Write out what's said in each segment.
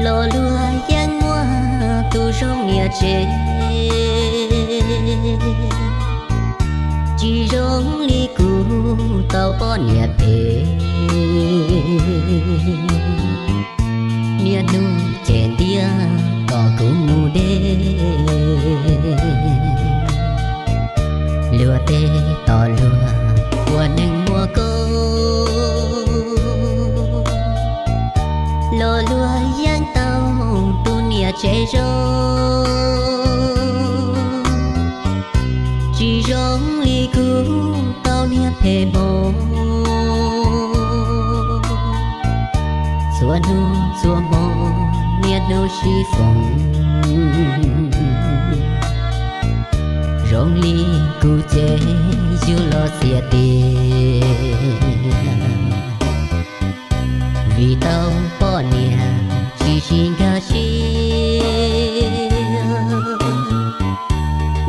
Los luag yeej muaj tus zoo niam tsev, tsis zoo li kuv tau poj niam phem. Niaj hnub cem ntiab kom kuv mus deb, luag teb tos luag ua neeg muaj koob. Los luag yeej tau tus niam tsev zoo, tsis zoo li kuv tau niag phem hmoov. Txhua hnub txhua hmo niaj hnub sib foom, zoo li kuv ces yug los xiam tiag, vim tau poj niam tsis sib nkag siab.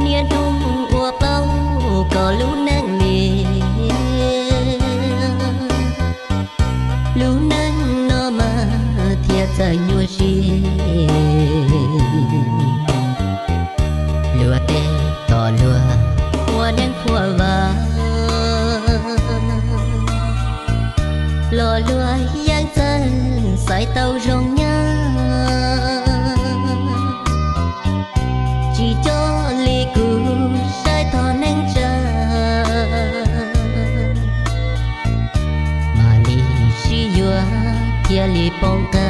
Niaj hnub ua plaub kom lub neej me, lub neej no mas thiaj txawj nyuaj siab. Luag teb tos luag ua neeg qhuav vas, los luag yeej txawj xaiv tau zoo nyab, tsis coj li kuv saib tog neej tsa, mam li sib yuav thiaj li poob qab.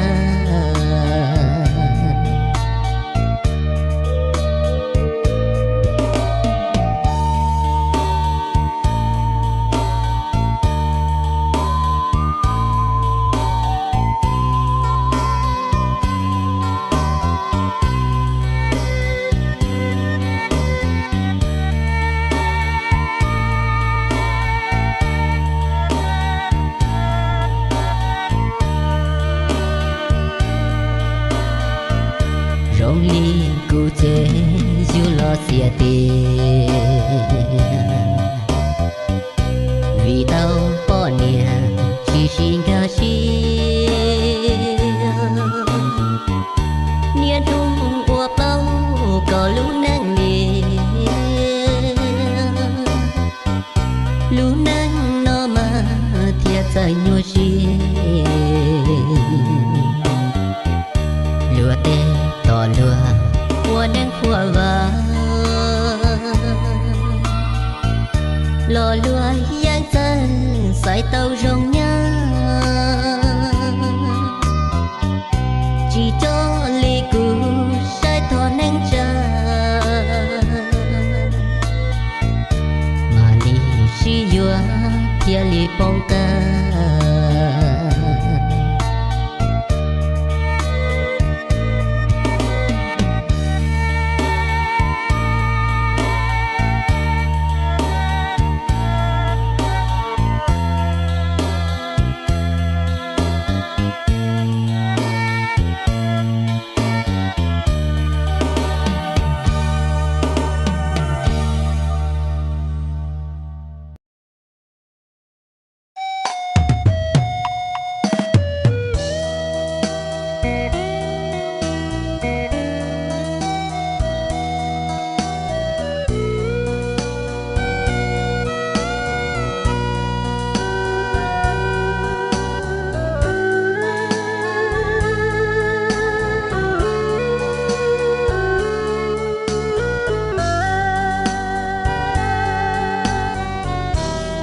Zoo li kuv ces yug los xiam tiag, vim tau poj niam tsis sib nkag siab. Niaj hnub ua plaub kom lub neej me, lub neej no mas thiaj txawj nyuaj siab. Luag teb tos luag ua neeg qhuav vas, los luag yeej txawj xaiv tau zoo nyab, tsis coj li kuv saib tog neej tsa, mam li sib yuav thiaj li poob qab.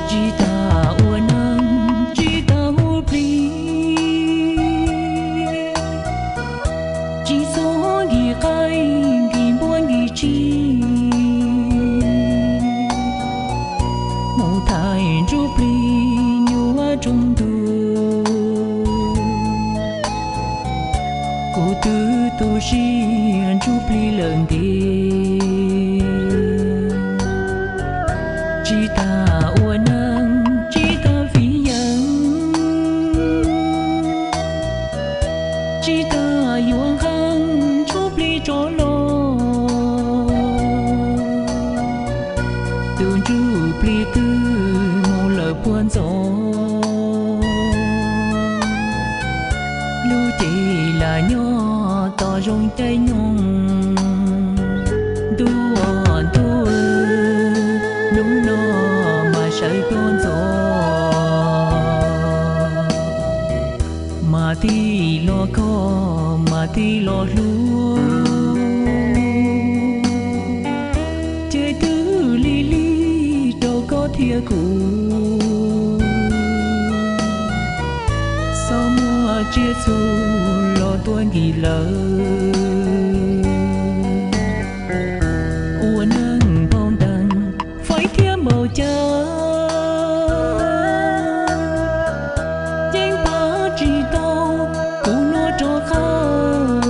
Tsis tas ua neeg tsis tas hu plig, tsis txhob nkig qaib nkig npua nkig tshis, mus thaij ntsuj plig nyuaj tsaus ntuj. Kuv twb tu siab ntsuj plig lawm ntev, tsis tas ua neeg tsis tas fiv yees, tsis tas yuav nqeeb ntsuj plig rov los. Tus ntsuj plig twb mus lawm puag ntxov, lub cev lam nyob tos zoo caij nyoog. Ntuj, ntuj, hnub no mas sawv koj ntxov, mas tig los kho, mas tig los hlub, ces twb lig lig rau koj thiab kuv. Txhob muaj tsiaj txhu los tuaj nkim lawm, ua neej npau ntees faib thiab npaum cas, yeej pab tsis tau kuv no rov qab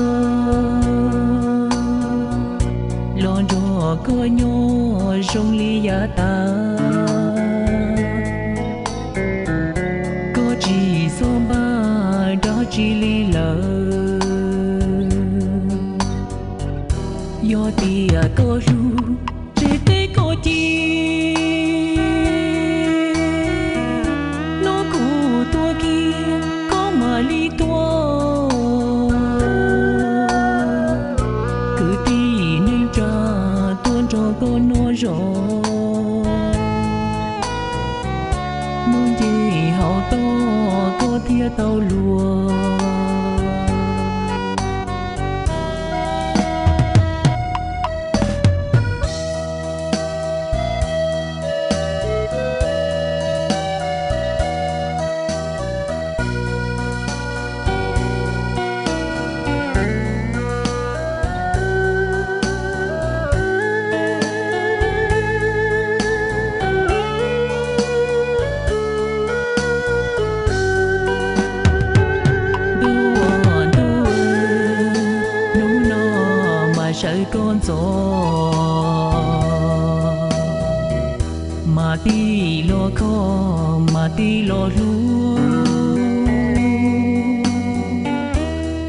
los nrog koj nyob zoo li yav tas. Koj tsis txhob npaj dab tsi li lawm. Yog tias koj hlub, ces teb koj ci, hnub kuv tuag kiag koj mam li tuaj. Kwv tij neej tsa tuaj nrog koj noj zov, mus nce hauv toj koj thiaj tau luag. Ntuj, ntuj, hnub no mas sawv koj ntxov, mas tig los kho, mas tig los hlub,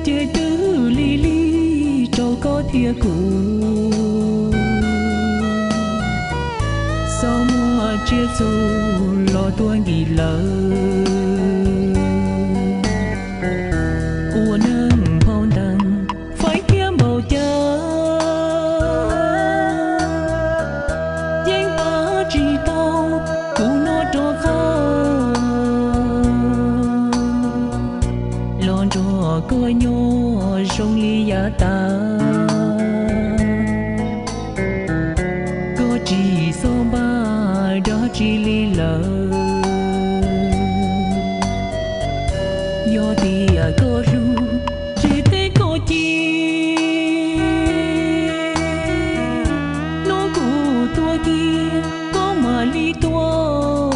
ces twb lig lig rau koj thiab kuv. Txhob muaj tsiaj txhu los tuaj nkim lawm, ua neej npau ntees faib thiab npaum cas, yeej pab tsis tau kuv no rov qab los nrog koj nyob zoo li yav tas. Koj tsis txhob npaj dab tsi li lawm. Yog tias koj hlub, ces teb koj ci, hnub kuv tuag kiag koj mam li tuaj.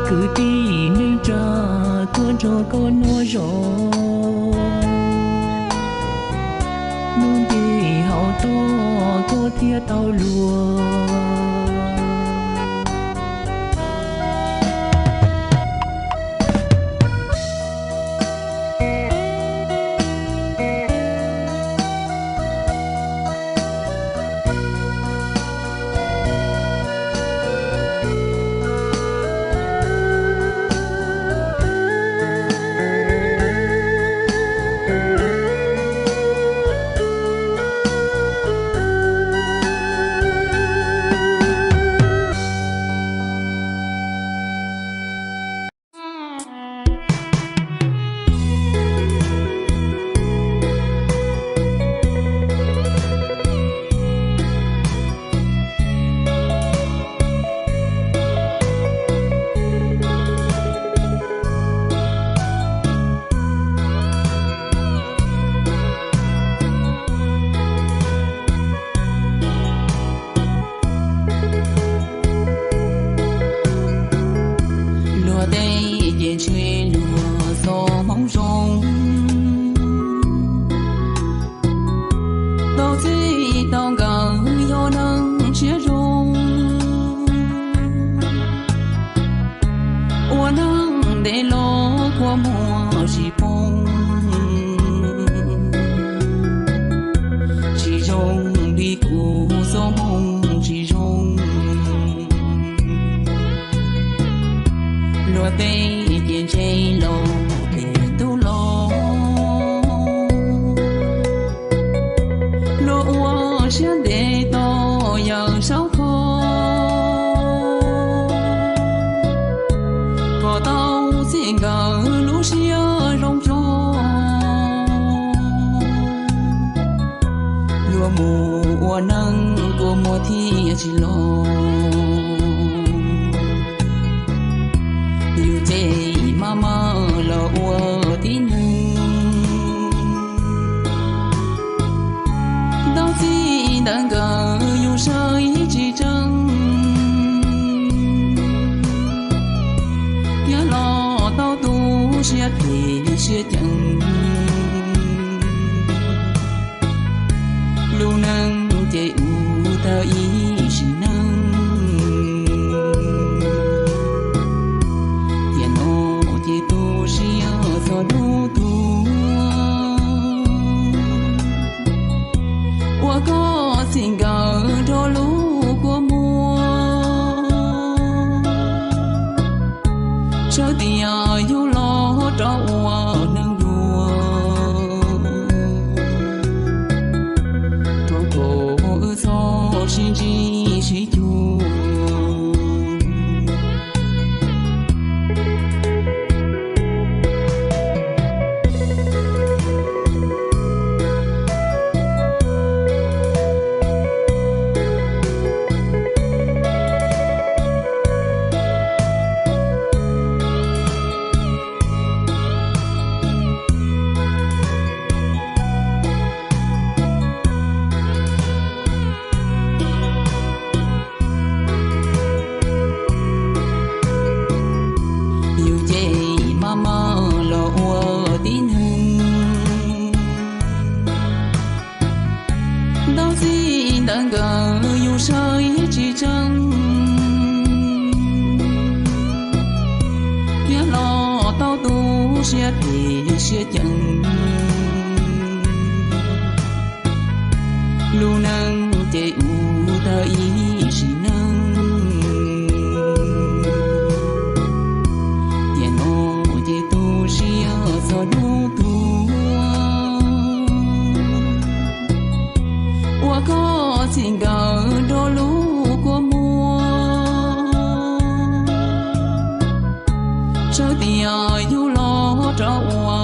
Kwv tij neej tsa tuaj nrog koj noj zov, mus nce hauv toj koj thiaj tau luag. tsis los. Yus ces maj mam los ua tib neeg, ntaub txij ntawm nkawd yus saib tsis tseeb, thiab los tau tu siab phem siab ceem. Lub neej ces ua tau ib sim neej, tiam no ces tu siab txog hnub tuag. Ua koj txij nkawm nrog lub kua muag, sawv tias yug los rov ua neeg dua, rau qhov wb txhob sib ntsib sib cuag. Yus ces maj mam los ua tib neeg, ntaub txij ntawm nkawd yus saib tsis tseeb, thiab los tau tu siab phem siab ceem. Lub neej ces ua tau ib sim neej, tiam no ces tu siab txog hnub tuag. Ua koj txij nkawm nrog lub kua muag, sawv tias yug los rov ua